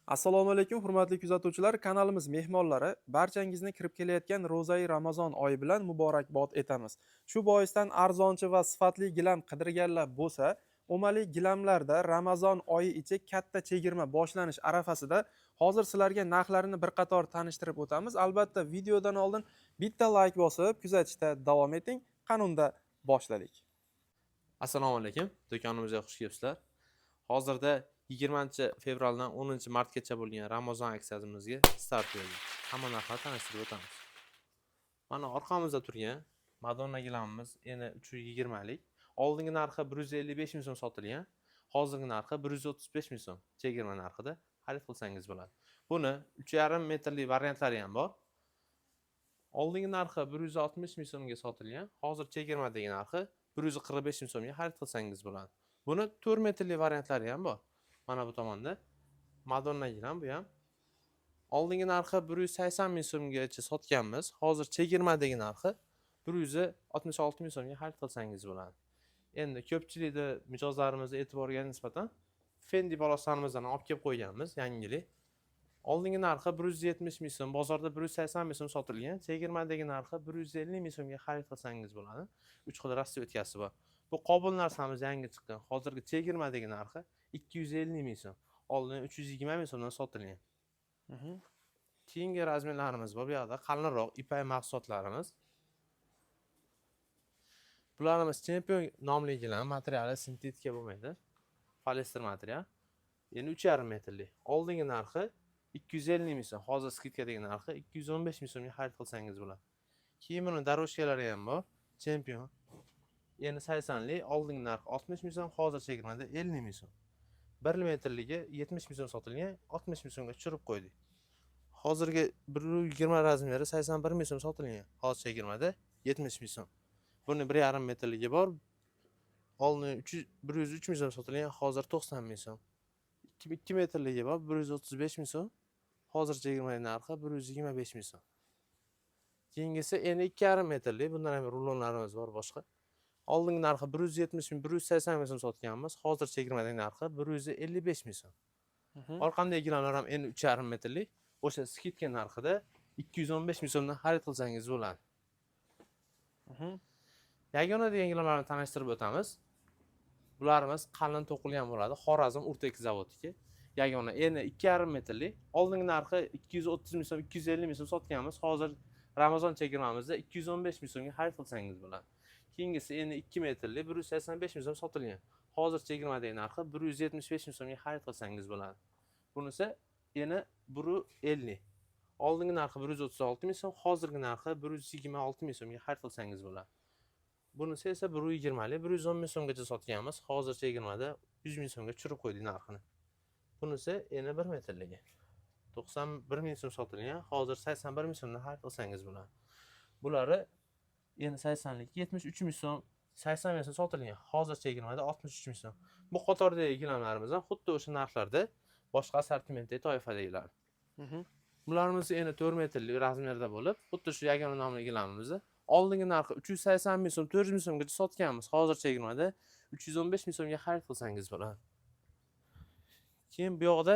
Assalomu alaykum, hurmatli kuzatuvchilar, kanalimiz mehmonlari. Barchangizni kirib kelayotgan ro'zai Ramazon oyi bilan muborakbod etamiz. Shu boisdan arzonchi va sifatli gilam qidirganlar bo'lsa, O'mali gilamlarda Ramazon oyi ichi katta chegirma boshlanish arafasida hozir sizlarga narxlarini bir qator tanishtirib o'tamiz. Albatta, videodan oldin bitta layk bosib, kuzatishda davom eting. Qani unda boshladik. Assalomu alaykum, do'konimizga xush kelibsizlar. Hozirda 20 fevraldan 10 martgacha bo'lgan Ramazon aksiyamizga start berdik. Hamma narxlarni tanishtirib o'tamiz. Mana, orqamizda turgan Madonna gilamimiz eni 320 lik. Oldingi narxi 155 ming so'm sotilgan. Hozirgi narxi 135 ming so'm, chegirma narxida xarid qilsangiz bo'ladi. Buni 3,5 metrli variantlari ham bor. Oldingi narxi 160 ming so'mga sotilgan. Hozir chegirmadagi narxi 145 ming so'mga xarid qilsangiz bo'ladi. Buni 4 metrli variantlari ham bor. Mana bu tomonda Madonna gilam bu ham. Oldingi narxi 180 ming so'mgacha sotganmiz. Hozir chegirmadagi narxi 166 ming so'mga xarid qilsangiz bo'ladi. Endi ko'pchilikda mijozlarimizni e'tiboriga nisbatan Fendi paloslarimizdan olib kelib qo'yganmiz, yangilik. Oldingi narxi 170 ming so'm, bozorda 180 ming so'm sotilgan. Chegirmadagi narxi 150 ming so'mga xarid qilsangiz bo'ladi. 3 xil расцветка si bor. Bu Qobul narsamiz yangi chiqqan. Hozirgi chegirmadagi narxi 250 ming so'm. Oldin 320 ming so'mdan sotilgan. Keyingi размер larimiz bor bu yoqda, qalinroq ipak mahsulotlarimiz. Bularimiz Chempion nomli gilam, materiali sintetika bo'lmaydi. Poliester material. Endi 3,5 metrli. Oldingi narxi 250 ming so'm. Hozir скидка dagi narxi 215 ming so'mga xarid qilsangiz bo'ladi. Keyin buni дорожка lari ham bor. Chempion. Eni 80 lik, oldingi narxi 60 ming so'm, hozir chegirmada 50 ming so'm. 1 metrligi 70 ming so'm sotilgan, 60 ming so'mga tushirib qo'ydik. Hozirgi 1,20 размер i 81 ming so'm sotilgan, hozir chegirmada 70 ming so'm. Buni 1,5 metrligi bor, oldin 103 ming so'm sotilgan, hozir 90 ming so'm. 2 metrligi bor, 135 ming so'm, hozir chegirma narxi 125 ming so'm. Keyingisi endi 2,5 metrli, bundan ham rulonlarimiz bor boshqa. Oldingi narxi 170 ming, 180 ming so'm sotganmiz, hozir chegirmadagi narxi 155 ming so'm. Orqamdagi gilamlar ham endi 3,5 metrli, o'sha скидка narxida 215 ming so'mdan xarid qilsangiz bo'ladi. Yagona degan gilamlarni tanishtirib o'tamiz. Bularimiz qalin to'qilgan bo'ladi, Xorazm Urtek zavodniki. Yagona eni 2,5 metrli, oldingi narxi 230 ming so'm, 250 ming so'm sotganmiz, hozir Ramazon chegirmamizda 215 ming so'mga xarid qilsangiz bo'ladi. Keyingisi eni 2 metrli, 185 ming so'm sotilgan, hozir chegirmadagi narxi 175 ming so'mga xarid qilsangiz bo'ladi. Bunisi eni 1,50, oldingi narxi 136 ming so'm, hozirgi narxi 126 ming so'mga xarid qilsangiz bo'ladi. Bunisi esa 1,20lik, 110 ming so'mgacha sotganmiz, hozir chegirmada 100 ming so'mga tushirib qo'ydik narxini. Bunisi eni 1 metrligi 91 ming so'm sotilgan, hozir 81 ming so'mdan xarid qilsangiz bo'ladi. Bulari eni 80lik, 73 ming so'm, 80 ming so'm sotilgan, hozir chegirmada 63 ming so'm. Bu qatordagi gilamlarimiz ham xuddi o'sha narxlarda, boshqa assortimentdagi toifadagilar. Bularimiz eni 4 metrli размер da bo'lib, xuddi shu Yagona nomli gilamimizni oldingi narxi 380 ming so'm, 400 ming so'mgacha sotganmiz, hozir chegirmada 315 ming so'mga xarid qilsangiz bo'ladi. Keyin bu yoqda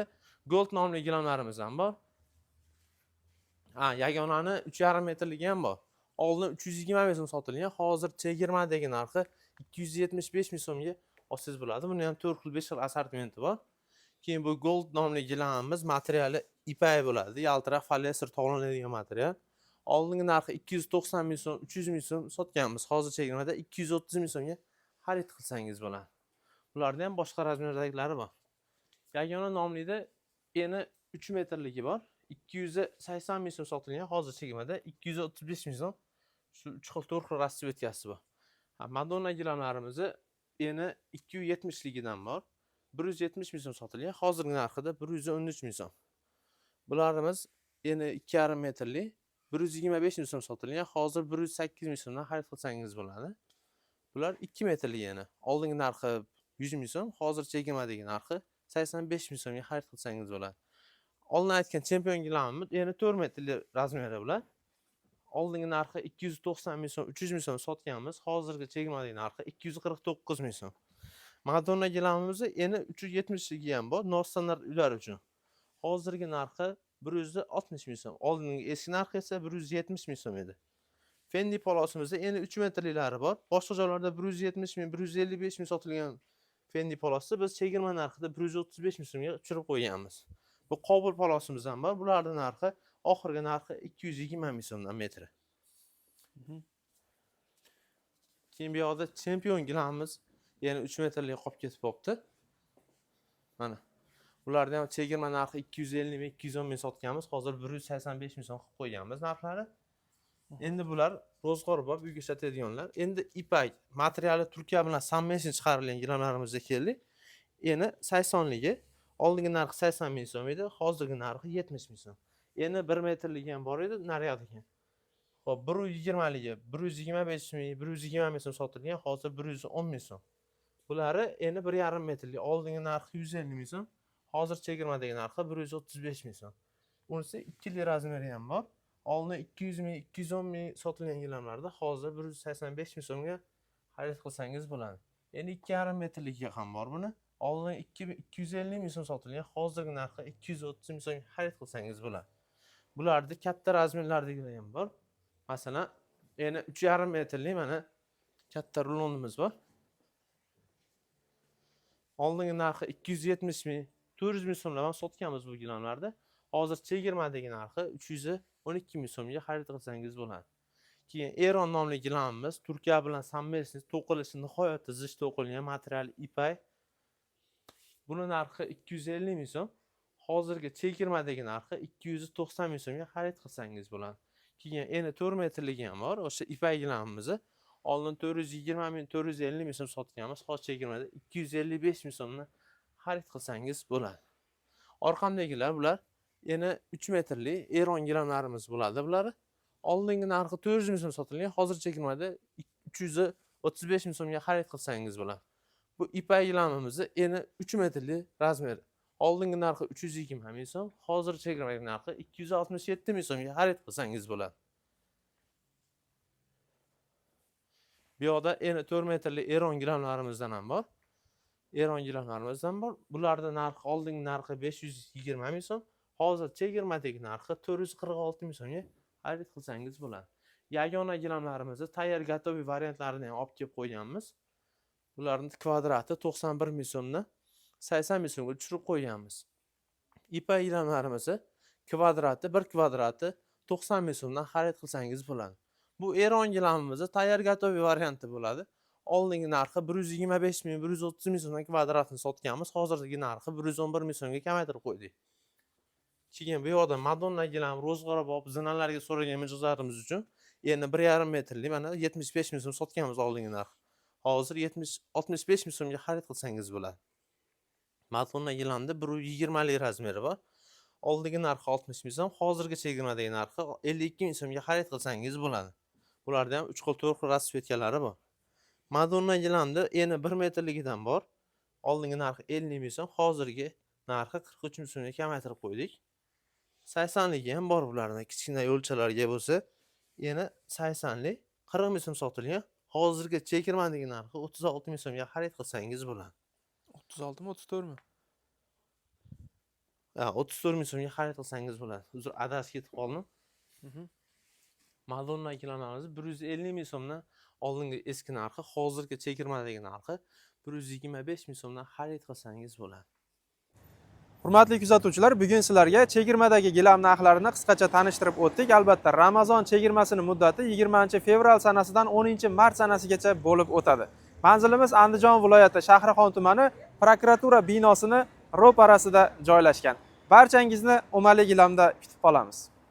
Gold nomli gilamlarimiz ham bor. Ha, Yagonani 3,5 metrligi ham bor. Oldin 320 ming so'm sotilgan, hozir chegirmadagi narxi 275 ming so'mga olsangiz bo'ladi. Buni ham 4 xil, 5 xil assortimenti bor. Keyin bu Gold nomli gilamimiz materiali ipak bo'ladi, yaltiroq poliester tovlanadigan material. Oldingi narxi 290 ming so'm, 300 ming so'm sotganmiz, hozir chegirmada 230 ming so'mga xarid qilsangiz bo'ladi. Bularni ham boshqa размер dagilari bor. Yagona nomlida eni 3 metrligi bor, 280 ming so'm sotilgan, hozir chegirmada 235 ming so'm. Shu 3 xil, 4 xil расцветка si bor. Ha, Madonna gilamlarimizni eni 270ligidan bor, 170 ming so'm sotilgan, hozirgi narxida 113 ming so'm. Bularimiz eni 2,5 metrli, 125 ming so'm sotilgan, hozir 108 ming so'mdan xarid qilsangiz bo'ladi. Bular 2 metrli, yana oldingi narxi 100 ming so'm, hozir chegirmadagi narxi 85 ming so'mga xarid qilsangiz bo'ladi. Oldin aytgan Chempion gilamimiz eni 4 metrli размер i. Bular oldingi narxi 290 ming so'm, 300 ming so'm sotganmiz, hozirgi chegirmadagi narxi 249 ming so'm. Madonna gilamimizni eni 370ligi ham bor, nostandart uylar uchun. Hozirgi narxi 160 ming so'm. Oldingi eski narxi esa 170 ming so'm edi. Fendi polosimizda endi 3 metrliklari bor. Boshqa joylarda 170 ming, 155 ming sotilgan Fendi polosni biz chegirma narxida 135 ming so'mga tushirib qo'yganmiz. Bu Qobul polosimiz ham bor. Bularning narxi, oxirgi narxi 220 ming so'mdan metri. Keyin bu yoqda chempion gilamimiz yana 3 metrlik qolib ketib qolibdi. Mana. Ularni ham chegirma narxi 250 ming, 210 ming sotganmiz. Hozir 185 ming so'm qilib qo'yganmiz narxlari. Endi bular ro'zg'or bor, uyga ishlatadiganlar. Endi ipak materiali Turkiya bilan совместно chiqarilgan gilamlarimizga keldik. Endi 80ligi, oldingi narxi 80 ming so'm edi, hozirgi narxi 70 ming so'm. Endi 1 metrligi ham bor edi, naryoqdagi. Xo'p, 120ligi 125 ming, 120 ming so'm sotilgan, hozir 110 ming so'm. Bulari endi 1,5 metrlik, oldingi narxi 150 ming so'm, hozir chegirmadagi narxi 135 ming so'm. Unisi 2 razmeri ham bor. Oldin 200 ming, 210 ming sotilgan gilamlarda hozir 185 ming so'mga xarid qilsangiz bo'ladi. Endi 2,5 metrligi ham bor buni. Oldin 250 ming so'm sotilgan, hozirgi narxi 230 ming so'mga xarid qilsangiz bo'ladi. Bularda katta razmerlardagilar ham bor. Masalan, endi 3,5 metrlik mana katta rulonimiz bor. Oldingi narxi 270 ming, 400 ming so'mlar ham sotganmiz bu gilamlarda. Hozir chegirmadagi narxi 312 ming so'mga xarid qilsangiz bo'ladi. Keyin Eron nomli gilamimiz Turkiya bilan совместный to'qilishi nihoyatda zich to'qilgan, material ipak. Buni narxi 250 ming so'm. Hozirgi chegirmadagi narxi 290 ming so'mga xarid qilsangiz bo'ladi. Keyin endi 4 metrligi ham bor, o'sha ipak gilamimizni. Oldin 420 ming, 450 ming so'm sotganmiz. Hozir chegirmada 255 ming so'mdan xarid qilsangiz bo'ladi. Orqamdagilar bular yana 3 metrli Eron gilamlarimiz bo'ladi bular. Oldingi narxi 400 ming so'm sotilgan, hozir chegirmada 335 ming so'mga xarid qilsangiz bo'ladi. Bu ipak gilamimizni eni 3 metrli razmeri. Oldingi narxi 320 ming so'm, hozir chegirmadagi narxi 267 ming so'mga xarid qilsangiz bo'ladi. Bu yoqda eni 4 metrli Eron gilamlarimizdan ham bor. Eron gilamlarimizdan bor. Bularning narxi, oldingi narxi 520 ming so'm, hozir chegirmadagi narxi 446 ming so'mga xarid qilsangiz bo'ladi. Yagona gilamlarimizni tayyor gotoviy variantlarini ham olib kelib qo'yganmiz. Bularning kvadrati 91 ming so'mdan 80 ming so'mga tushirib qo'yganmiz. Ipak gilamlarimizni kvadrati, bir kvadrati 90 ming so'mdan xarid qilsangiz bo'ladi. Bu Eron gilamimizni tayyor gotoviy varianti bo'ladi. Oldingi narxi 125 ming, 130 ming so'mdan kvadratini sotganmiz. Hozirgi narxi 111 ming so'mga kamaytirib qo'ydik. Keyin bu yoqda Madonna gilam ro'zg'orbob zinalarga so'ragan mijozlarimiz uchun endi 1,5 metrli mana 75 ming so'm sotganmiz oldingi narx. Hozir 65 ming so'mga xarid qilsangiz bo'ladi. Madonna gilamda 1,20lik razmeri bor. Oldingi narxi 60 ming so'm, hozirgi chegirmadagi narxi 52 ming so'mga xarid qilsangiz bo'ladi. Bularda ham 3 xil, 4 xil расцветка lari bor. Madonna gilamda eni 1 metrligidan bor. Oldingi narxi 50 ming so'm, hozirgi narxi 43 ming so'mga kamaytirib qo'ydik. 80ligi ham bor bularni, kichkina yo'lchalarga bo'lsa, yana 80lik 40 ming so'm sotilgan. Hozirgi chegirmadagi narxi 36 ming so'mga xarid qilsangiz bo'ladi. 36 mi, 34 mi? Ha, 34 ming so'mga xarid qilsangiz bo'ladi. Uzr, adashib ketib qoldim. Madonna gilamlarimiz 150 ming so'mdan oldingi eski narxi, hozirgi chegirmadagi narxi 125 ming so'mdan xarid qilsangiz bo'ladi. Hurmatli kuzatuvchilar, bugun sizlarga chegirmadagi gilam narxlarini qisqacha tanishtirib o'tdik. Albatta, Ramazon chegirmasini muddati 20-fevral sanasidan 10-mart sanasigacha bo'lib o'tadi. Manzilimiz Andijon viloyati Shahrixon tumani prokuratura binosini ro'parasida joylashgan. Barchangizni O'mali gilamda kutib qolamiz.